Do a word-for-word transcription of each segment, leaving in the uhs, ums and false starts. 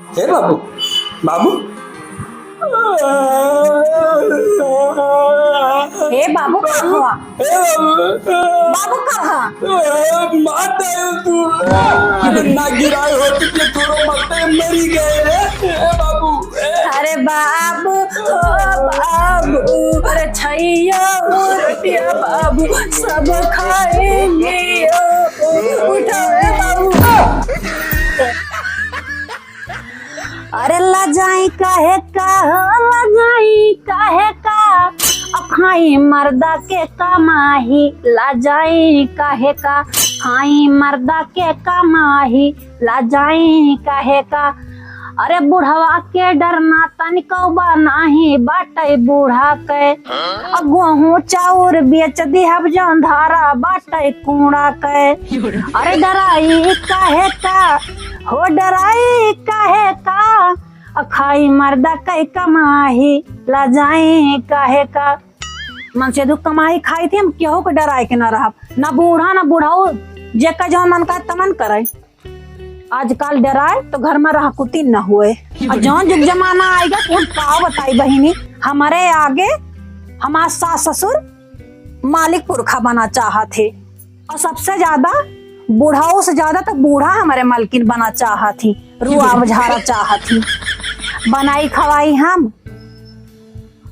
हे बाबू, बाबू। हे बाबू, का हुआ? हे बाबू। बाबू, का हुआ? मार डाल तू। अरे ना गिराए होती तो थोड़ा मरते मरी गए रे। हे बाबू। अरे बाबू, ओ बाबू, अरे छैया, ओ रोटिया बाबू, सब खाएंगे, ओ, ओ, उठाओ रे बाबू। अरे लजाई काहे का हो, लजाई काहे का, अखाई मर्दा के कमाही, लजाई काहे का, खाई मर्दा के कमाही, लजाई काहे का। अरे बुढ़वा के डरना तनिको बा नाही बाटै बूढ़ा के। अ गोहूँ चाउर बेच दिहब जौन धारा बाटै कूड़ा के। अरे डराई काहे का, हो डराई काहे का, अ खाई मर्दा कै कमाही, लजाई काहे का। मनसेधू कमाई खाई थी, हम केहू के डराए के ना रहब, ना बूढ़ा ना बुढ़ऊ, जेका जौन मन का तमन करे। आजकल डराए तो घर में रह कुती न हुए। और जौन जुग जमाना आएगा, कुल का बताई बहिनी, हमरे आगे हमार सास ससुर मालिक पुरखा बना चाहत ही, और सबसे ज्यादा बुढ़ाओ से ज्यादा तो बूढ़ा हमरे मलकिन बना चाहत ही, रुआब झारा चाहत ही। बनाई खवाई हम,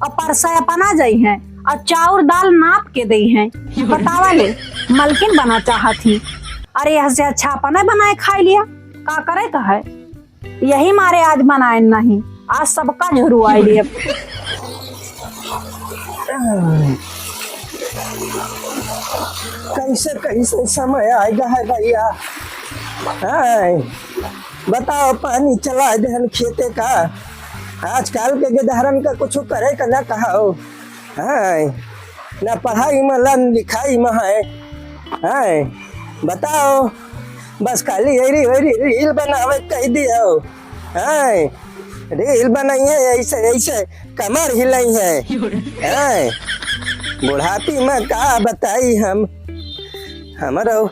और परसा अपना जाई हैं, और चाउर दाल नाप के दई हैं। बतावा ले, मलकिन बना चाहत ही। अरे, यह से अच्छा अपने बनाए खाई लिया, का करे का है? यही मारे आज बनाए नहीं, आज सबका झुरवाई लिए। कैसे, कैसे समय आएगा है भैया? हाँ, बताओ, पानी चला देहन खेते का। आजकल के गेदहरन का कुछ करे का ना कहा हो। हाँ, ना पढ़ाई में, ना लिखाई में है। हाँ, बताओ, बस खाली एरी वेरी रील बनावे कह दियो। हाँ, रील बनाई है, ऐसे, ऐसे कमर हिलाई है। हाँ, बुढ़ापी में का बताई हम, हमरो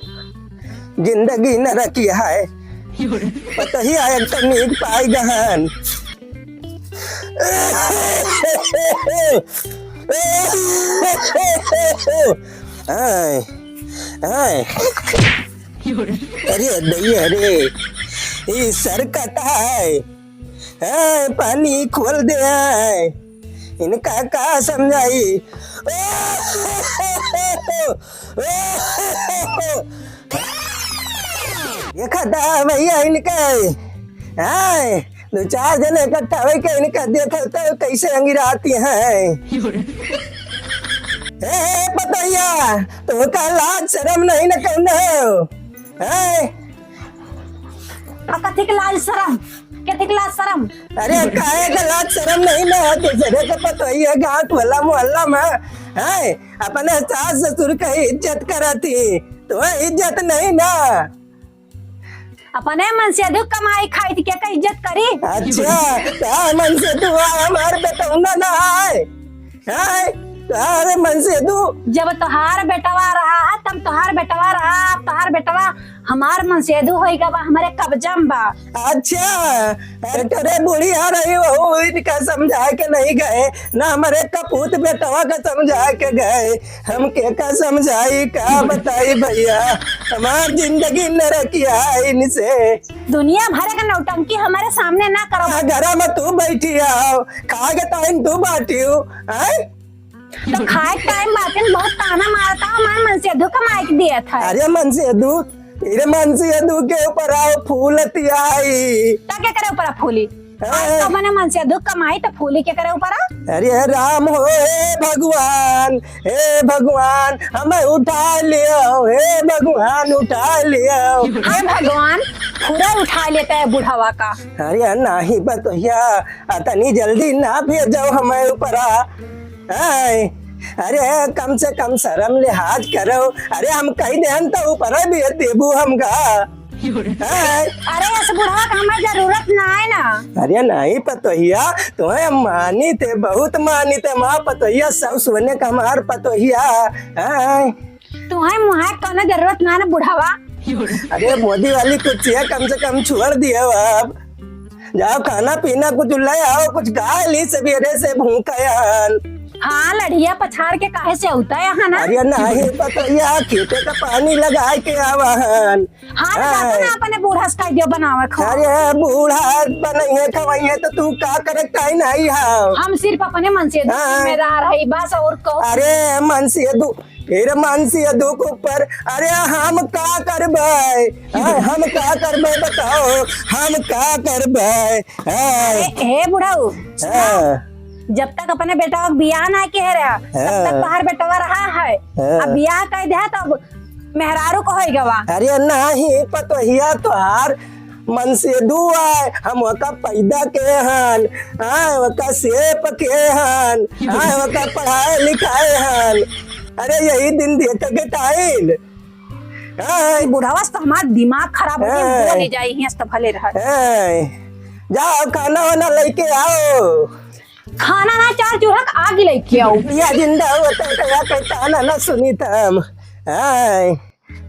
जिंदगी नरकिया है। पतोहिया एक तो नीक पाई गहन। आय, आय। अरे दैया रे, ई सरकत है। आय, पानी खोल दे आय। इनका का समझाई? देखा था भैया इनके, हाँ, दो चार जने इकट्ठा होके इनका देखा तो कैसे अंगिराती हैं। ए, ए, पतोहिया, तो का लाज शरम नहीं न कौन हो? हैं? आ कथी के लाज शरम? कथी के लाज शरम? अरे, काहे के लाज शरम नहीं ना? दूसरे के पतोहिया गाँव टोला मोहल्ला में, हैं? अपने सास ससुर के इज्जत करत ही, तो इज्जत नहीं ना? अपने मनसेधू कमाई खाई थी, के का इज्जत करी? अच्छा, का मनसेधू हमार बेटौना ना है? हैं? तोहार मनसेधू? जब तोहार बेटवा रहा, तब तोहार बेटवा रहा, अब तोहार बेटवा हमार मनसेधू होई गवा, हमरे कब्जा में बा। अच्छा, अरे बुढ़िया रही हो, इनका समझा के नहीं गए, ना हमरे कपूत बेटवा का समझा के गए। हम के का समझाई, का बताई भैया, हमार जिंदगी नरकिया है इनसे। दुनिया भर का नौटंकी हमारे सामने ना करो। आ, घरा में तू बैठी हो, खा के टाइम तू बाटी हो, हैं? तो खाए टाइम बाटिन बहुत ताना मारता, हमार मनसेधू कमाई के दिया था। अरे मनसेधू, तेरे मनसेधू के ऊपर आओ फूल तियाई। तो के करे ऊपर फूली? हाँ। तो मने मनसेधू कमाई तो फूली के करे ऊपर आ? अरे राम हो, हे भगवान, हे भगवान, हमें उठा लियो, हे भगवान, उठा लियो। हे भगवान, पूरा उठा लेता है बुढ़ावा का। अरे नहीं बतोहिया, अतनी जल्दी ना भेजो हमें ऊपरा। आय, अरे कम से कम शर्म लिहाज करो। अरे हम कही देहन तो ऊपरा भेज देबू हमका। आय। अरे इस बुढ़वा का हमें जरूरत ना है ना। अरे नहीं पतोहिया, तुम्हें मानी थे, बहुत मानी थे, माँ पतोहिया, सब सोने का हमार पतोहिया। आय। तुम्हें मुहाय कौनो जरूरत ना ना बुढ़ावा। अरे मोदी वाली कुर्सी है, कम से कम छोड़ दियो अब। जाओ खाना पीना कुछ ले आओ, कुछ खा ली, सबेरे से भूखा हन। हाँ, लड़िया पछाड़ के काहे से होता है यहाँ ना? अरे नहीं पतोहिया, खेते का पानी लगाए के आवा हन। हाँ, तो हाँ। जाता ना अपने बूढ़ा से कह दियो बनावे खाओ। अरे बूढ़ा बनइहे खवइहे तो तू का करे ताई नहीं हाव। हम सिर्फ अपने मन से हाँ। में रह रही बस, और को अरे मन से दू फिर मन से दुख ऊपर, अरे हम का करबै? हाँ, हम का करबै बताओ, हम का करबै? हाँ। ए, हे बुढ़ऊ, सुना, हाँ। जब तक अपने बेटा का बियाह ना किहे रहा, तब हाँ। तक बाहर बेटवा रहा है। हाँ। अब बियाह कर दिया तब मेहरारू को होई गवा। अरे नहीं पतोहिया तोहार मन से दुआ है, हम ओका पैदा के हन, हाँ, ओका सेप के हन, हाँ, ओका पढ़ाए लिखाए हन। अरे यही दिन देख के टाइल। हाँ। ई बुढ़ावा से तो हमार दिमाग खराब हो गया, हाँ। बोली जाई हियां से तो भले रहा। हाँ। जाओ खाना वाना लेके आओ। खाना ना, चार चूल्हा का आग लेके आओ। या जिंदा हो तो क्या कहता ना, ना सुनी त हम। हाँ।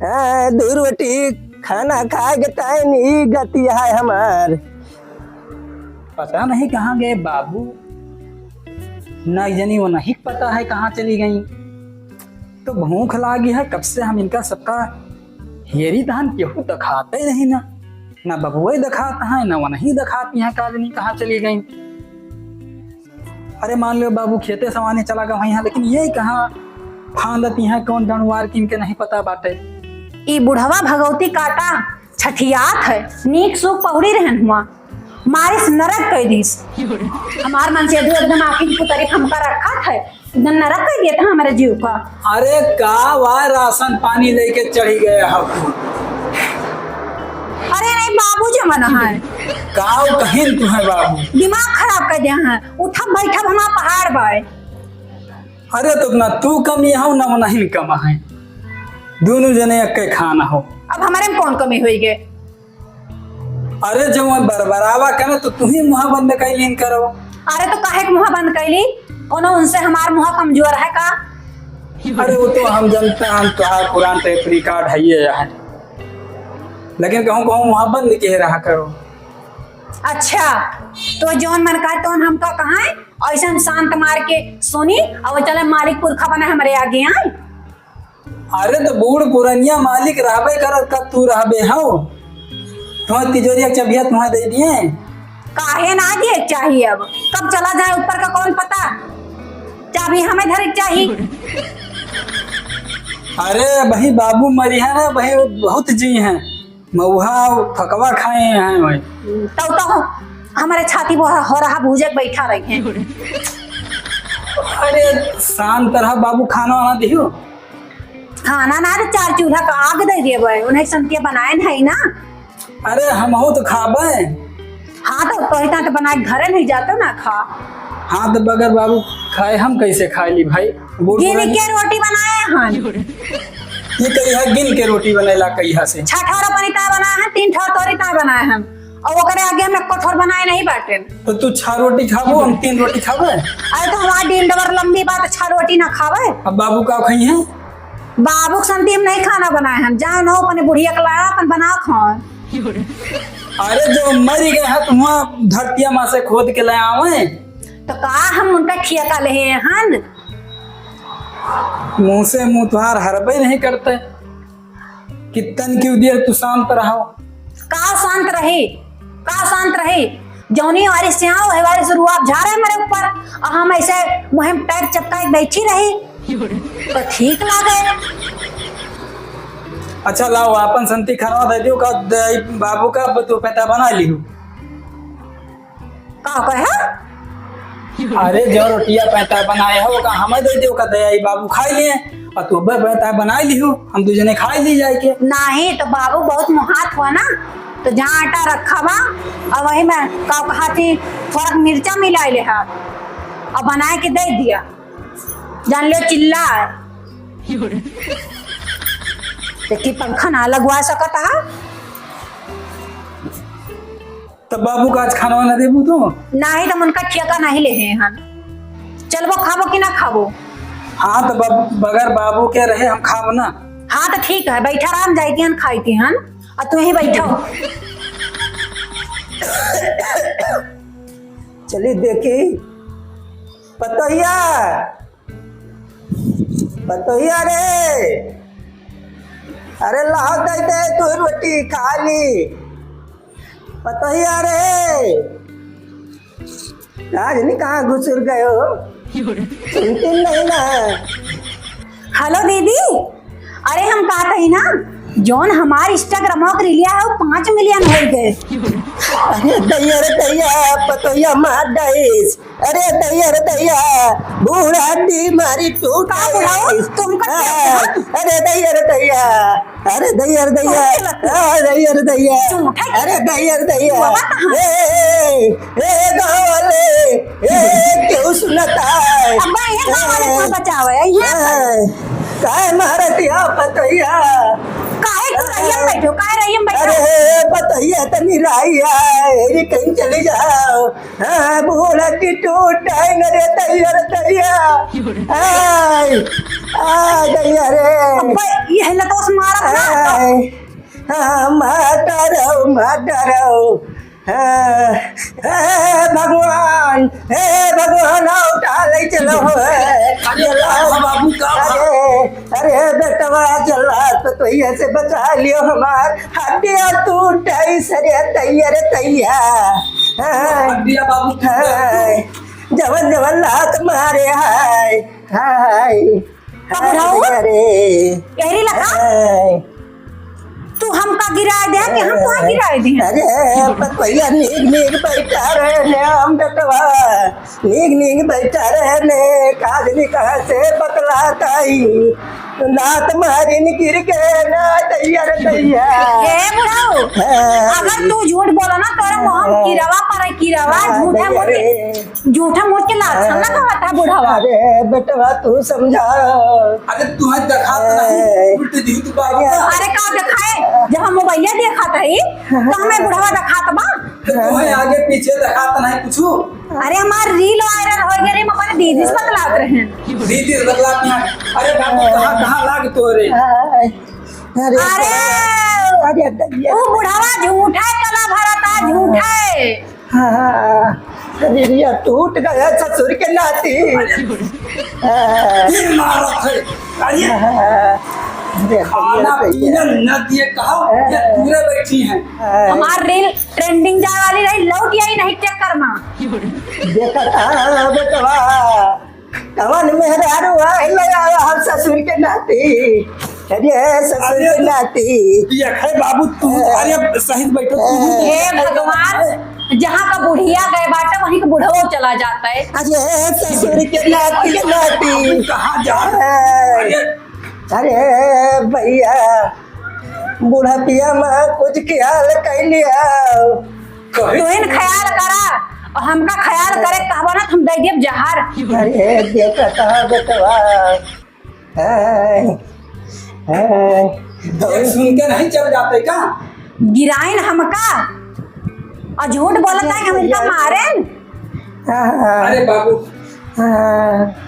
आ, दू रोटी खाना खाए के टाइम ई गति है हमार। पता नहीं कहाँ गए बाबू, ना जनी वो नहीं पता है कहाँ चली गई। तो भूख लागी है, कब से हम इनका सबका हेरी धान केहू दिखाते नहीं ना, ना बबुए दिखाता है, ना वो नहीं दिखाती है, का जनी कहाँ चली गई। अरे मान लो बाबू खेते सवाने चला गवा है, लेकिन ये कहाँ फांदत है, कौन जानवर किनके नहीं पता बाटे। ई बुढ़वा भगवती काटा छठियात है, नीक सूख पहुड़ी रहन हुआ, मारिस नरक कई दिस। हमार मन से दू एकदम आखिर की तरफ हमका रखा है, एकदम नरक कई दिया था हमारे जीव का। अरे का वा राशन पानी लेके चढ़ी गए हो? अरे नहीं बाबू जमन है। काव कहिन तुम्हें बाबू? दिमाग खराब कर दिया है। उठब बैठब हमार पहाड़ बाय। अरे तो ना तू कमी हो ना उनहिन कम है, दोनों जने एक खाना हो। अब हमारे में कौन कमी होई गे? अरे जब मैं बरबरावा करे तो तू ही मुँह बंद कैलीन करो। अरे तो काहे के मुँह बंद कैली? कोनो उनसे हमार मुँह कमजोर है का? अरे वो तो हम जनता, हम तोहार पुरान tape record है ये है, लेकिन कहूँ कहूँ मुँह बंद के रहा करो। अच्छा, तो जौन मन का तौन हमका कहाँ है? ऐसे हम शांत मार के सुनी और चले मालिक पुरखा बने हमरे आगे आए। अरे तो बूढ़ पुरनिया मालिक रहबे करत, का तू रहबे हो? तुम्हारे तिजोरिया के चबिया तुम्हारे दे दिए। काहे ना दिए चाहिए, अब कब चला जाए ऊपर का कौन पता, चाबी हमें धरे के चाहिए। अरे भाई बाबू मरी है ना भाई, वो बहुत जी हैं। मऊहा फकवा खाए हैं भाई। तब तो हमारे छाती पर हो रहा भूजक बैठा रही हैं। अरे शांत रहा बाबू, खाना वाना दियो। खाना ना रे, चार चूल्हा का आग दे दिए भाई, उन्हें संतिया बनाए नहीं ना। अरे हम हो तो खाबे। हाँ तो तोही ता तो बनाए घरे नहीं जाते ना खा। हाँ तो बगैर बाबू खाए हम कैसे खाए ली भाई? बूढ़ गिन पुरानी के रोटी बनाए हन। ये कहिया गिन के रोटी बनेला कहिया से? छह ठौर अपनी ताय बनाए हैं, तीन ठौर तोरी ताय बनाए हैं, और ओकरे आगे हम एको ठौर बनाए नहीं बाटे। तो तू छह रोटी खाबो, हम तीन रोटी खाबे? अरे तो हमार डील डबर लंबी बात, छह रोटी ना खावे। अब बाबू का खाई हैं? बाबू के संती हम नहीं खाना बनाए हैं, जाओ ना अपने बुढ़िया के लाया, अपन बना खाओ। अरे जो मरी गए हैं तो वहाँ धरतिया माँ से खोद के ले आवे। तो का हम उनका ठिया का ले हन? मुँह से मुँह तुहार हरबे नहीं करते। कितन की उदियर तू शांत रहो। का शांत रही, का शांत रही? जौनी वारी से आओ, वही वारी से रुआब झारे मेरे ऊपर, और हम ऐसे मुहिम टाइट चपका के बैठी रही, तो ठीक लागे। अच्छा लाओ, अपन संती खाना दे दियो का, दे, बाबू का अब तू पैता बना लियो। का कहे? अरे जो रोटिया पैता बनाए हो का हमें दे दियो का दे आई बाबू खाई लिए, और तू बे पैता बनाई लियो, हम दू जने खाई ली जाए के। नहीं तो बाबू बहुत मुहात हुआ ना, तो जहाँ आटा रखा बा और वही में का कहा थी थोड़ा मिर्चा मिला ले हा और बनाए के दे दिया, जान लियो चिल्ला है। देखी पंखा ना लगवा सकता है। तब बाबू का आज खाना वाना देबू तू? नाही, तब उनका ठेका नाही ले हे हन। चलबो खाबो कि ना खाबो? हाँ, तो बब-, बगैर बाबू के रहे हम खाब ना। हाँ, तो ठीक है, बैठा रहा, हम जाइती हन, खाइती हन, और तू यहीं बैठो। चली देखी। पतोहिया, पतोहिया रे, अरे लाओ दे दे तू रोटी खा ली। पतोहिया रे, आज नहीं कहाँ घुसुर गए हो, सुनती नहीं ना। हेलो दीदी, अरे हम कहत हई ना, जौन हमार Instagram के रीलिया है, वो पाँच million होइ गए। अरे दैया रे दैया, पतोहिया मार डाइस। अरे दैया रे दैया, बूढ़ा दी मारी टूट का बुढ़ाओ? गइस। तुम कर क्या हाँ, बुढ़ाओ? अरे दैया रे दैया, अरे दैया रे दैया, तुम क्या लगते हो? हाँ, दैया रे दैया, तुम उठा के अरे दैया रे दैया, बाबा कहाँ? ए, ए, ए, ए, गाँव वाले, ए, केहू सुनत है? अब्बा, ये गाँव वाले ए, कहाँ बचावे? ये ए, काहे मारत या पतोहिया? काहे तू रहिया में बैठो? काहे रहिया में बैठो? अरे पतोहिया तनी राई है, एरी कहीं चली जाओ। हाँ, बूढ़ा की टूट है न रे दैया रे दैया। आय, आ दैया रे। अब्बा, ये है ना तो उस मारा ना। आय, हाँ, मार डारो, मार डारो। हे, हे भगवान, हे भगवान, आओ, उठा ले चलो, हे। अरे, का बाबू, का बा? अरे, अरे, बेटवा, जल्लाद पतोहिया से बचा लियो हमार। हड्डिया टूट गई, सरे तैया रे तैया। हाँ। हड्डिया बाबू, टूट गई। हाँ। जवन, जवन लात मारे, हाय, हाय। का बुढ़ऊ? अरे। एहरी लखा? ए। तू हमका गिराए दे कि हम तुहा गिराए दे? अरे, पतोहिया नीक नीक बैठा रहे ने, हम बेटवा, नीक नीक बैठा रहे ने, का आदमी कहाँ से बतलात आई? लात मारिन गिर के ना, दैया रे दैया। ए बुढ़ऊ, हाँ। अगर तू झूठ बोला ना, तोरे मुँह में हाँ। किरवा पड़े, किरवा, हाँ, झूठे दैया मोटे। रे। झूठा मुँह के लात हाँ। ना कहत है बुढ़वा। अरे बेटवा तू समझा। अरे तुम्हें देखा तो नहीं, ए। उल्टी दी तू बाबा। अरे का देखाए, जब हम मोबाइल देखत हई, तो हमें बुढ़वा देखात बा। तो तुम्हें आगे पीछे देखा तो नहीं कुछ। अरे हमार reel viral हो गया रे, हम अपने दीदी से बतलात रहे। दीदी से बतलात ना। अरे बाबू कहाँ, कहाँ लाग तो रे? अरे अरे, अरे, अरे, वो बुढ़वा झूठा है, कला भरत है, झूठा है। हाँ, रीलिया टूट गया ससुर के नाती। हाँ। फिर मारत है। अरे। हाँ, अरे, खाना अरे, पीना न दिए कहा, हाँ। ये पूरे बैठी हैं। हाँ। हमार reel trending जाए वाली रही, लौट आई नहीं चक्कर में। देखा था बेटवा। कवन मेहरारू आइल आवा हम ससुर के नाती? अरे ससुर अरे के नाती। ये है बाबू तू, हाँ। अरे सही से बैठो तू। हाँ। हे भगवान, जहाँ का बुढ़िया गए बाटे, वहीं का बुढ़वा चला जाता है। अरे ससुर के नाती, नाती। कहाँ जा? हाँ। अरे। अरे भैया, बुढ़पिया में कुछ ख्याल कइ लिया। कहे तोहिन ख्याल करा, और हमका ख्याल करे कहबा ना, हम दे देब जहर। अरे, देखत ह बेटवा। हैं, हैं। देख सुन के नहीं चल जाते का? गिराइन हमका, और झूठ बोलत है कि हम इनका मारेन। हाँ, हाँ। अरे बाबू, हाँ,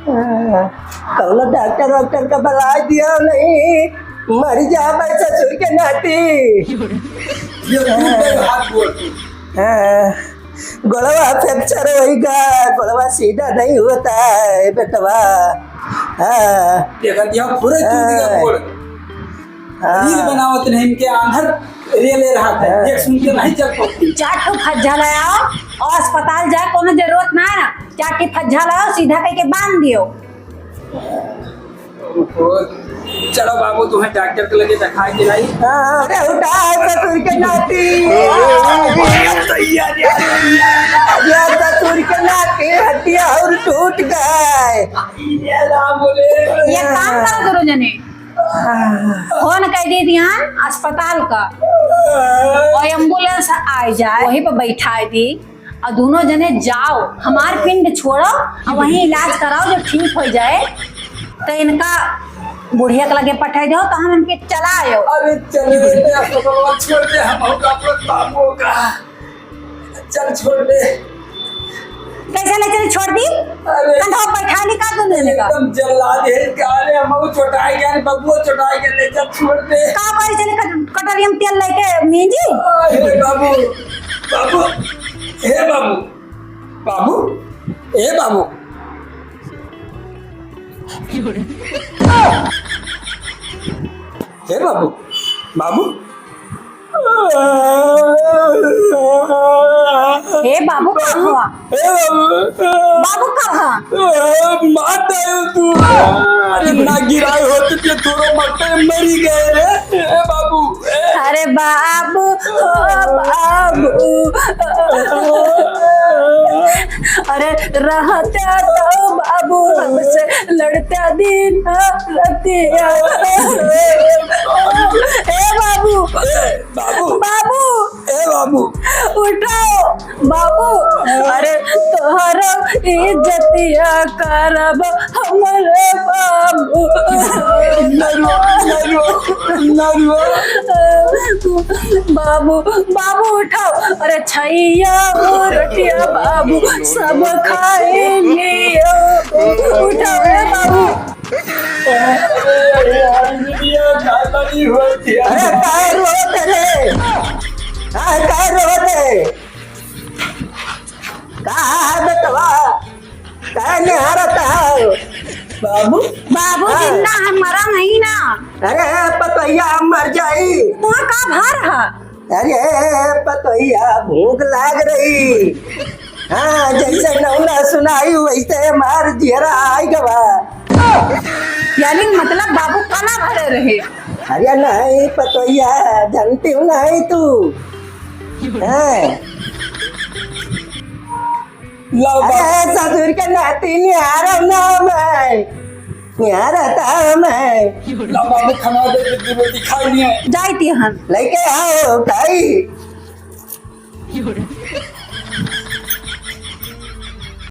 हाँ, कौनो डॉक्टर वॉक्टर का बलाय दिया नहीं, मर जाबे ससुर के नाती। ये तू गए हाथ गोड़। हाँ, गोड़वा fracture होइगा, गोड़वा सीधा नहीं होता है बेटवा। हाँ। देखा दिया, पूरे टूट गया हाँ। गोड़। हाँ। रील बनावत नहीं, इनके आंधर रेले रहा था। हाँ। देख सुन के नहीं चल पाती। चार ठो फज्जा ले आओ और अस्पताल जाए, कोनो जरूरत ना है ना। चार ठो फज्जा ले आओ, सीधा करके बांध दियो। ओहो, चलो बाबू, तुम्हें डॉक्टर के लगे दिखाई दिलाई। हाँ, अरे उठा है ससुर के नाती। अरे ससुर के नाती, हड्डियाँ और टूट गए। ये राम रे। ये काम करो दोनों जने। फोन कर दे दियान अस्पताल का, और एम्बुलेंस आ जाए, वहीं पर बैठा दी, और दोनों जने जाओ, हमार पिंड छोड़ो, और वहीं इलाज कराओ, जो ठीक हो जाए, तो इनका बुढ़िया के लगे पठाई दो, तो हम इनके चला आयो। अरे चले बेटे, अस्पताल छोड़ दे, हम होगा अपने बाबू का। चल छोड़ दे। कैसे ले चली छोड़ दी? अरे। कंधा पर बैठा ली का दोनों जने का? एकदम जल्लाद है का रे, हम चोटाई गए, बबुआ चोटाई गए, ले चल छोड़ दे। का करी चली कट-, कटोरी में तेल लेके मींजी? अरे बाबू, बाबू, हे बाबू, ए बाबू, ए बाबू, बाबू। ए बाबू, का हुआ? ए बाबू। बाबू, का हुआ? मार दे तू। अरे ना गिराए होते तो थोड़ा मरते मरी गए रे। ए बाबू। अरे बाबू, ओ बाबू। अरे रहते तो बाबू हमसे लड़ते दिन रतिया। ए बाबू, बाबू। बाबू। ए बाबू। उठाओ बाबू। अरे तोहरो इज्जतिया करब हमरे बाबू। नरुआ, नरुआ, नरुआ। बाबू, बाबू उठाओ। अरे छैया हो रतिया बाबू सब खाए लियो। उठाओ रे बाबू। अरे यार, बिटिया, का बड़ी होती है? अरे, काहे रोत रे? हाँ, काहे रोत रे? का है बेटवा? काहे निहारत है? बाबू? बाबू हाँ। जिंदा है, मरा नहीं ना। अरे, पतोहिया, हम मर जाई। तो का भर है? अरे पतोहिया, भूख लाग रही। हाँ, जैसे नौना सुनाई, वैसे हमार जियरा आई गवा। यानी मतलब बाबू कला भरे रहे। अरे नहीं पतोहिया, जानती हूँ नहीं तू। हाँ। ला बाबू। अरे ससुर के नाती निहारब ना मैं। यहाँ रहता है मैं। ला बाबू, खाना दे दे, दो रोटी खा लिए। जाई ती हम। लेके आओ, खाई।